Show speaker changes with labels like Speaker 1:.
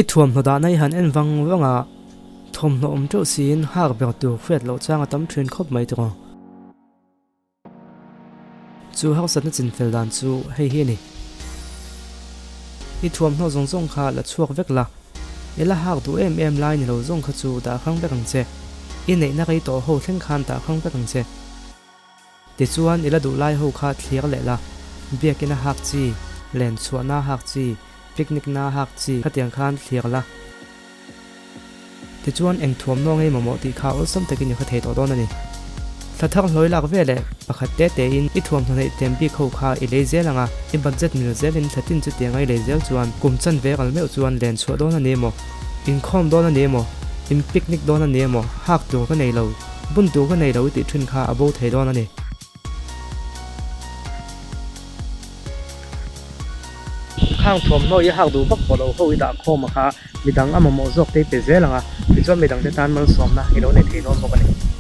Speaker 1: I thuamhnaw dahna i han en vang vang a, thawmhnaw awm teuh siin hak ber tur hriat loh chang a tam thin khawp mai tawh. Chu harsatna chinfel dan chu hei hi a ni. I thuamhnaw zawng zawng kha la chhuak vek la, i la hak duh em em lai ni lo zawng kha chu dah hrang vek ang che. I neihna rei tawh ho thleng khan dah hrang vek ang che. Tichuan i la duh lai ho kha thlir leh la, biakina hak chi, len chhuahna hak chi, picnic na hak chi khatiang khan thlir la. Tichuan eng thuamhnaw ngei mamawh tih kha awlsam takin i hre thei tawh dawn a ni. Thla thar hlawi lak ve leh pakhat te tein i thuamhnaw neih tlem bik ho kha i lei zel ang a, i budget mil zelin thla tin chutianga i lei zel chuan kum chanve ral meuh chuan len chhuah dawn a ni emaw, inkhawm dawn a ni emaw, in picnic dawn a ni emaw, hak tur ka nei lo, bun tur ka nei lo i tih thin kha a bo thei dawn a ni. Khang thuamhnaw i hak duh vak pawh lo ho i dah khawm a kha midang a mamawh zawk te i pe zel ang a, tichuan midangte tan malsawmna i lo nei thei dawn bawk a ni.